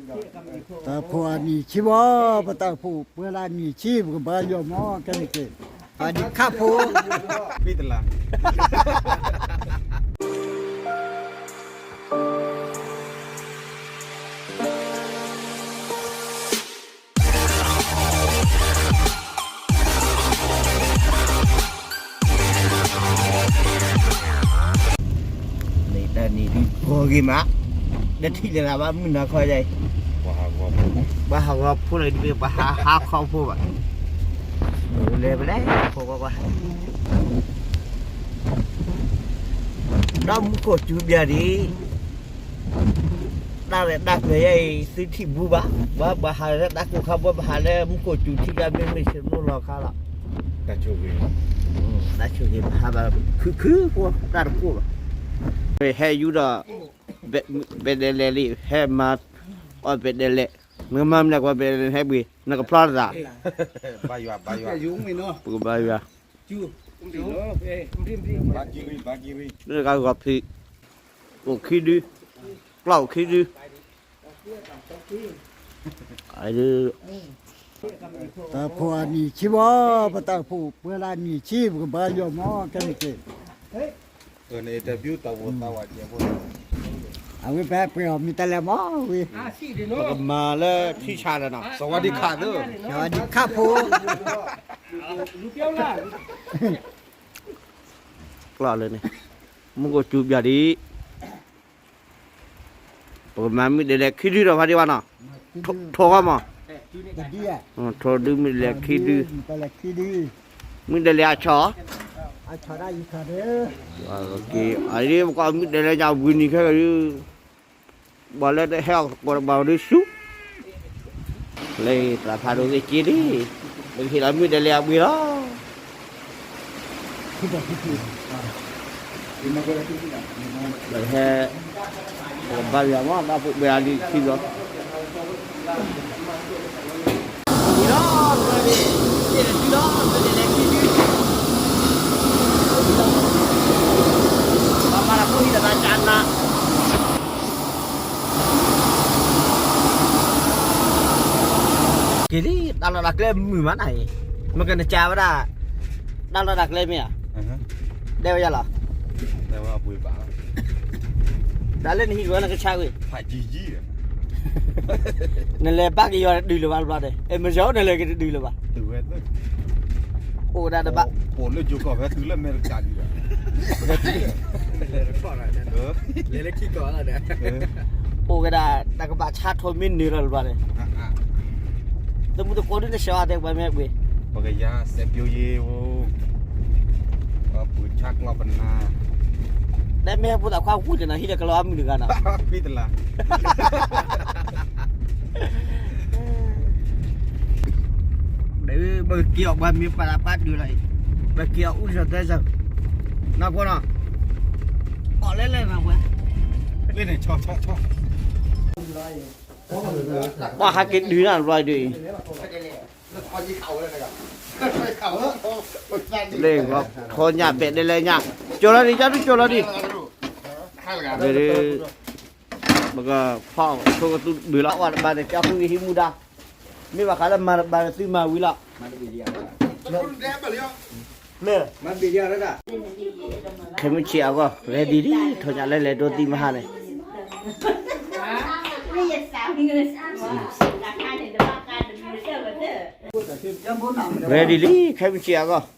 တၢ်ဖိအနံၣ်ဆံဘၣ်, ပတၢ်ဖိပှဲၤလၢအနံၣ်ဆံ ပကဘါယွၤမး ကဲန့ၣ်က့ၤ, အနံၣ်ခါဖိ, ဖံတလး န့ၣ်တၢ်နံၣ်ဒုးဂီၤဂ့ၤမး, ဒီးထံၣ်လၢၤဘၣ်မုၢ်နၤခီယဲ, ပှၤဟးဂီၤဖိလၢဒ် ပှၤဟးဟးခီဖိဘၣ်, လဲၤပလဲၤဖိကွၢ်ကွၢ်, ဒီးမူခိၣ်စူၤဘၣ်ဒံး တၢ်ရဲၣ်တၢ်ကျဲၤယဲအံၤ သုထံၣ်ဘူးဘၣ်, ပှၤပှၤဟးလၢတၢ်ကိၢ်ခါဘိ ပဟးလၢမူခိၣ်စူၤထံကျါမ့ၢ်မ့ၢ်ဆ့ၣ်နီၤလီၤခါလီၤ, တၢ်ဆိၣ်ဂ့ၤ, တၢ်ဆိၣ်ဂ့ၤ ပဟးဘၣ်ခုၣ်ခုၣ်ဖိ တၢ်တကိၢ်ဘၣ်, ဟဲယူၤဒီး ဘဲဒဲးလဲးလံ ဟဲမၤအီၣ်ဘဲဒဲးလဲး, နကမၤမနုၤကွၢ်ဘဲဒဲးလဲးဟဲဘှံး နကဖျီတသး, ပကဘါယွၤ, နတဂၤဂီၤဖံး, အိၣ်ခံဒု, ကျီၢ်အိၣ်ခံဒု, တၢ်ဖိအနံၣ်ဆံဘၣ်, ပတၢ်ဖိပှဲၤလၢအနံၣ်ဆံ ပကဘါယွၤမး ကဲန့ၣ်က့ၤ, အဝဲပှဲၤအီၤမ့ၢ်တၢ်လဲၤမးဝံၤ, ပကမၤလၢထံဆးဒီးနီၤ, စဝၤဒံခးသၢ, စဝၤဒံခးဖိ ကျီၢ်လၢန့ၣ်, မူခိၣ်စူၤဘၣ်ဒံး, ပကမၤမုၢ်ဒဲးလဲးခံဒုဒီးဖါဒံးဘၣ်နီၤ, ထိၣ်ဂီၢ်မး, ထိၣ်ဒုမုၢ်ဒဲးလဲးခံဒု, မုၢ်ဒဲးလဲးအဆီၣ်, အဒ်ပကွၢ်မုၢ်ဒဲးလဲးညါဝံၤနံၤခဲကဒု, ဘၣ်လၢတဟဲအီၣ်ကီးတဘၣ်ဒုဆူ, လၢသးဖးဒိၣ်သ့ၣ်က့ၤလံ, ပကဟ့ၣ်လီၤမုၢ်ဒဲးလဲးအဘှံးလီၤ. ဟဲ, ပကဘါယွၤမး ဘၣ်ဖိးဘဲအလံခံလီၤ, ပမၤလၢဖိဟံၣ်တဘၣ်ကနၤ က့ၤလံ, တၢ်လီၢ်တၢ်ကျဲမုာ်မးနၤအံၤ, မ့ၢ်ကနစၢ်ဝဲဒၣ်, တၢ်လီၢ်တၢ်ကျဲမ့ၢ်ဧါ, တဲဝဲယၤလီၤ, တၢ်လၢနဟံၣ်ဝဲနကဆါကွံာ်, နလဲၤဘၣ်က့ၤယီၤတဒုလၢၤဘၣ်တဘျီဒီး, အဲၣ်မ့ၢ်ယီၤနလဲၤက့ၤတဒုလၢၤဘၣ်, အိၣ်ဝဲဒၣ်တဘၣ်, အိၣ်လၢယိၤကီၢ်ဖဲတုၤလၢအမဲရကၤလံ, လဲၤလၢခံကီၢ်လီၤဒီး, အိၣ်ဝဲဒၣ် တၢ်ကဘၣ်ဆါထိးမ့ၢ်နုာ်လီၤလၢၤဘၣ်န့ၣ်, သမူသကိးဒ်နဆှၢအီၤတဲပှၤမ့ၢ်ပှ့ၤ, ပကယၤစဲးပျိယ့ၢ်ဧိၤ, ပှၤပှ့ၤဆါကျီၢ်ပနၤ, တဲမ့ၢ်ဟဲဖိသၣ်ခွါဝံၤတနီၤဟံးဒီးကလီၤအမုၢ်တဂၤနီၤ, ဖံတလး ပက့ၤအီၣ်ပှၤမ့ၢ်ပှၤလၢပှၤဒုးလီၤအံၤ, ပက့ၤအီၣ်အူစၢၤသဲစၢၤ, နီၢ်ဖိနီၤ, အီၣ်လဲၣ်လဲၣ်နီၢ်ဖိ, လၢန့ၣ်ဆီဆီဆီ, ပှၤဟးက့ၤဒုးနၤတဘျီဒုးအံၤ, လၢဂီၤထီညၣ်ဘဲးဒဲးလဲၣ်ညၣ်, ကၠီလီၤဒံး ကၠီဒုကၠီလီၤဒံး, ပကဖီၣ်ဆိကသူဘုးလီၤ အီၣ်တဘၣ်ဒီး ကၠီဃုဂ့ၤဟံးမူဒါ, မ့ၢ်ဘၣ်ဃးလၢမၤတဘၣ်ဒီးသုမၤဝံၤလီၤ. ခဲမုၢ်ဆ့ၣ်အဂီၢ် ready လံ ထီၣ်ညၣ်လၢလဲၤဒိသံမဟါန့ၣ် ready လံ ခဲမုၢ်ဆ့ၣ်အဂီၢ်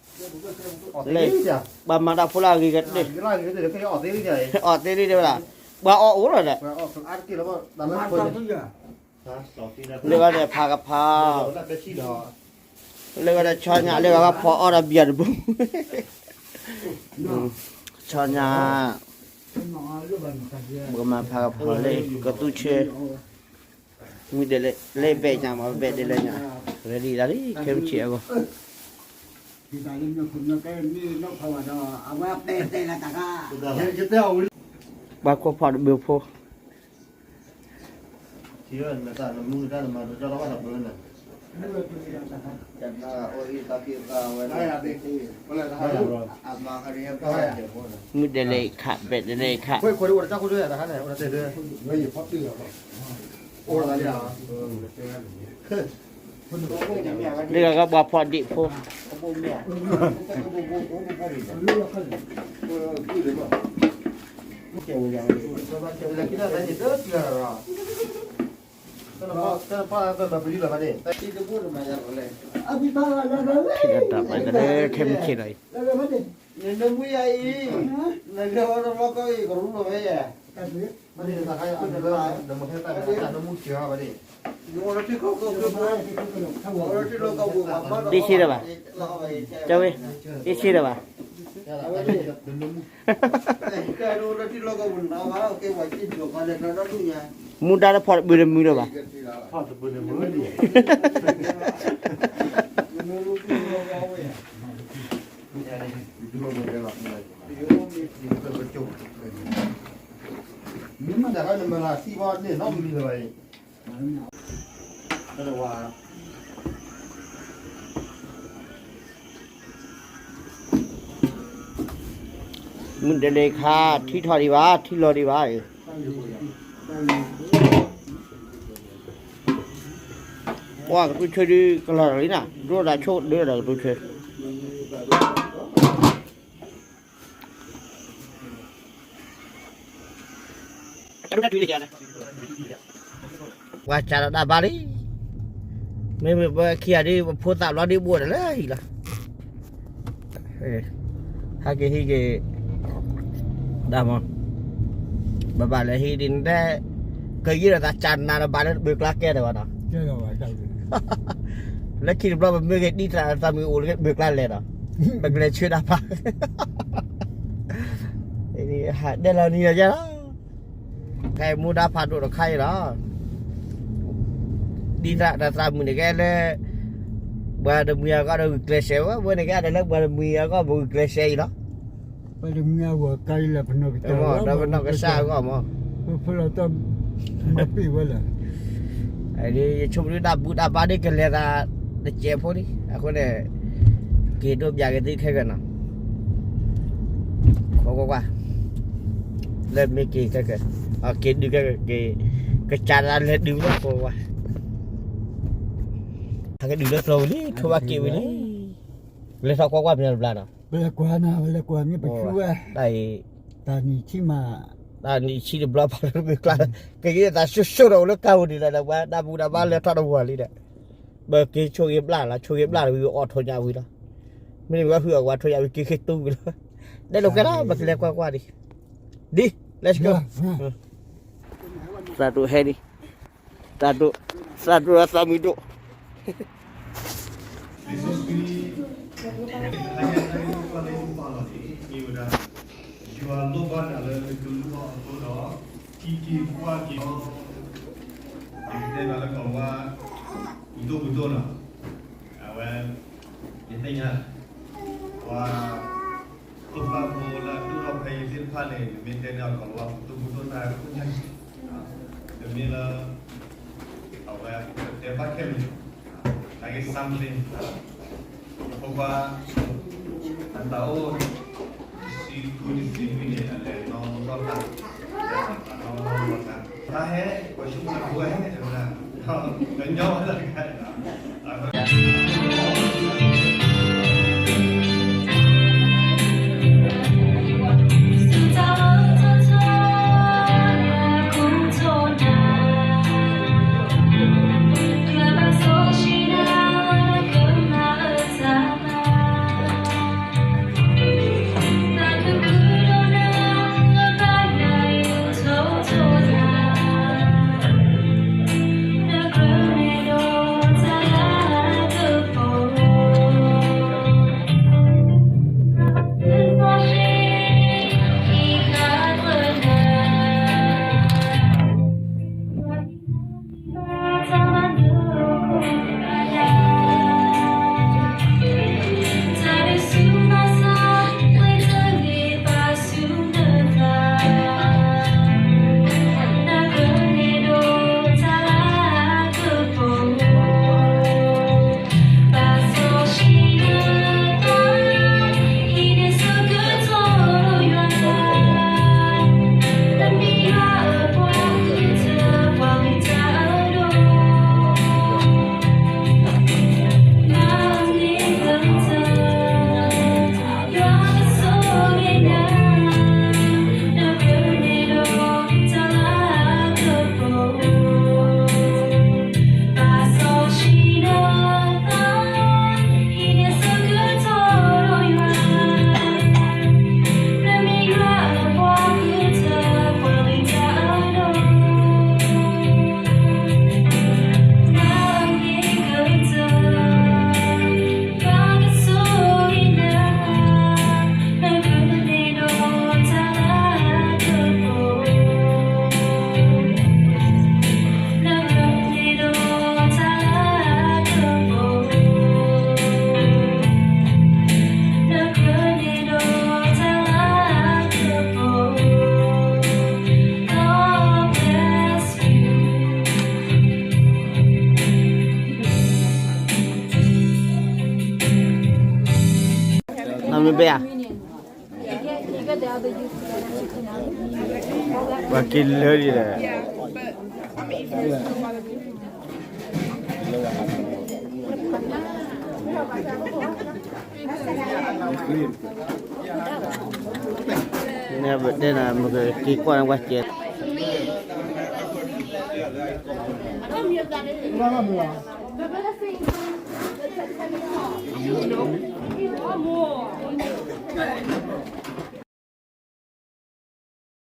လၢ ပှၤမၤတၢ်ဖိလၢအဂ့ၤကတၢၢ် အီၣ်သ့လံတဲဝဲဒၣ် ပှၤအီၣ်အိၣ်လီၤဒီး လၢဂၤဒီးဖးကဖး လၢဂၤဒီး ဆီညၣ်လၢဂၤဖီအီၣ်ဒီးဘံၣ်တဘိ ဆီညၣ် ပကမၤဖးကဖးလၢ ကသူဆၢ မ့ၢ်ဒ်လဲၣ် လၢဘဲၣ်ညါမ့ၢ်ဘဲၣ်ဒ်လဲၣ်ညါ ready လံ ခဲမုၢ်ဆ့ၣ်အဂီၢ် ပှၤခိးဖီၣ်တဘုးဖိ မုၢ်ဒဲးလဲၤခး ဘဲၣ်ဒဲးလဲၤခး လၢဂၤပှၤဖီၣ်ဒံးဖိ ထံၣ်တၢ်တၢ်ပှၤကလၢခဲမုၢ်ဆ့ၣ်နီၤအံၤ နမူယၤအံၤ, နဂဲၤဝဲတဘျီကီၢ်အံၤ ကရူၢ်လီၤဝဲယဲ, တ့ဆ့ဒီးဘၣ်, ကၠီဝ့, တ့ဆ့ဒီးဘၣ်, မူဒါတဖီၣ်တဘုးတမုာ်လၢၤဘၣ်. မုၢ်တနံၤခါ ထံထီၣ်ဒံးဘၣ် ထံလီၤဒံးဘၣ်အံၤ, ပှၤကတူၢ်ဆၢဒုးကလီၤလံနၤ ဒိၣ်ဒီးဆိၣ်ဒၢဒီးကတူၢ်ဆၢ ပှၤစးထီၣ်တၢ်ဘါလံ, မ့မ့ၢ်ပခံဂၤဒ် ပဖိသၣ်ဘျီဒ်ဘိၣ်ဒီးလၢဟံၣ်လီၤ, ဟဲက့ၤဟံးက့ၤ, ဒၣ်မး, ဘၣ်ဘၣ်လဲၤဟံးဒ်န့ၣ်ဒဲး, ကယံာ်ဒီးသးစးနၤဒီးဘၣ်လၢတဘုးကျါကဲဒီးဘၣ်နီၤ, လၢခံတဘျီပမ့ၢ်ဂ့ၤဒ်သးမုၢ်အိၣ်လၢတဘုးကျါလဲၤဒီး, ပကလဲၤဆၢတၢ်ဖး ဟးဒဲလီၤနံၤလီၤယဲလီၤ, ခဲမူဒါဖးဒိၣ်တခါအံၤလီၤ, ဒ်သးတၢ်သးမုၢ်န့ၣ်ကဲလၢ ပှၤတမှံၤအဂီၢ်ဒီးဂုာ်ကျဲးစၢးဝဲ, ဝဲန့ၣ်ကဲဒီးလၢပှၤတမှံၤအဂီၢ်ပဂုာ်ကျဲးစၢးအံၤလီၤ, ပှၤတမှံၤအဂီၢ်ကါလၢပနီၢ်ကစၢ်, ဒီးပနီၢ်ကစၢ်အဂီၢ်မး, ပဖုလီၤတၢ်မၤပ့ၢ်ဝဲလၢ ယဆိကမိၣ်တၢ်ဘူၣ်တၢ်ဘါဒ်ကလဲၤသးတစဲးဖိလံ, အဃိန့ၣ် က့ၤဒိးပျးက့ၤသုခဲကနၤ, ကွၢ်ကွၢ်ကွၢ်, လၢမ့ၢ်က့ၤခဲက, က့ၤဒုးခဲက, ကစးတၢ်လဲၤဒုးလၢကွၢ်ကွၢ်, ဟဲက့ၤဒုးလၢကျိၤဝံၤလံ ထိၣ်ဘၣ်က့ၤဝံၤလံ, လဲၤထီၣ်ကွၢ်ကွၢ်မ့ၢ်တဘျါနီၤ, ပလဲၤကွၢ်နၤ ပလဲၤကွၢ်မ့ၢ်ပဆူဝဲ, တၢ်အံၤ, တၢ်နံၣ်ဆံမး, တၢ်နံၣ်ဆံတဘျီဖးလၢမ့ၢ်ကျါ, ကယဲၢ်သးဆိၣ်ဆိၣ်ဒီးအိၣ်လၢကါဝံၤဒ်လဲၣ်ဒီး ပှၤတၢ်ဘူၣ်တၢ်ဘါလဲၤထီၣ်တဝၤလံဒီး ပက့ၤဆိၣ်ဂ့ၤဘျၣ်လီၤ, ဆိၣ်ဂ့ၤဘျၣ်ဝံၤအီၣ်ထိၣ်ညၣ်ဝံၤလီၤ, မ့ၢ်ဝဲဟုၣ်အဝၤထိၣ်ညၣ်ဝံၤက့ၤဃ့တူဝံၤလီၤ, ဒဲလိာ်ကဲလီၤ ပကလဲၤကွၢ်ကွၢ်ဒံး, ဒ်, let's go, သးတိၣ်ဟဲဒံး, သးတိၣ်, သးတိၣ်ဒီးသးမုာ်ဒိၣ် လံာ်စီဆှံ, တခါညါတခါအံၤ ပကွၢ်လၢယဖးလီၤန့ၣ် မ့ၢ်ဝဲဒၣ် ယွၤလိၣ်ဘၣ်နၤလၢနကလူၤအီၤအဃိဒီး ထံၣ်က့ၤကွၢ်က့ၤအီၤ, ယကတဲဘၣ်လၢကီၢ်ဝါ ပူၤဒိၣ်ပူၤဒိၣ်နီၤ, အဝဲ ယသ့ၣ်ညါ ပှၤ ခိၣ်သၣ်ဖိလၢအဒိၣ်ထီၣ်ဖဲအံၤသ့ၣ်တဖၣ်န့ၣ် နမ့ၢ်တဲန့ၢ်အီၤကီၢ်ဝါ ပူၤဒိၣ်ပူၤဒိၣ်နၤခိၣ်ညါ, တမ့ၢ်လၢ အဝဲတဲဘၣ်ခဲလၢာ်, နာ်က့ something, ဖိခွါ အတၢ်အိၣ် တဆံဃုတဆံနွံန့ၣ် အလဲၤနီၢ်လီၢ်တၢ်, အလဲၤနီၢ်လီၢ်တၢ်, တၢ်ဟဲ ပှၤဆူၣ်ပှၤဘိဟဲ တဲဝဲဒၣ်, ကညီဝဲဒၣ်တခါန့ၣ်လီၤ. မ့ၢ်ဘဲဧါ, ပှၤက့ၤလၢဒ်လဲၣ်, တဲနၤမ့ၢ်က့ၤကွၢ်န့ၣ်ဝဲကဲ,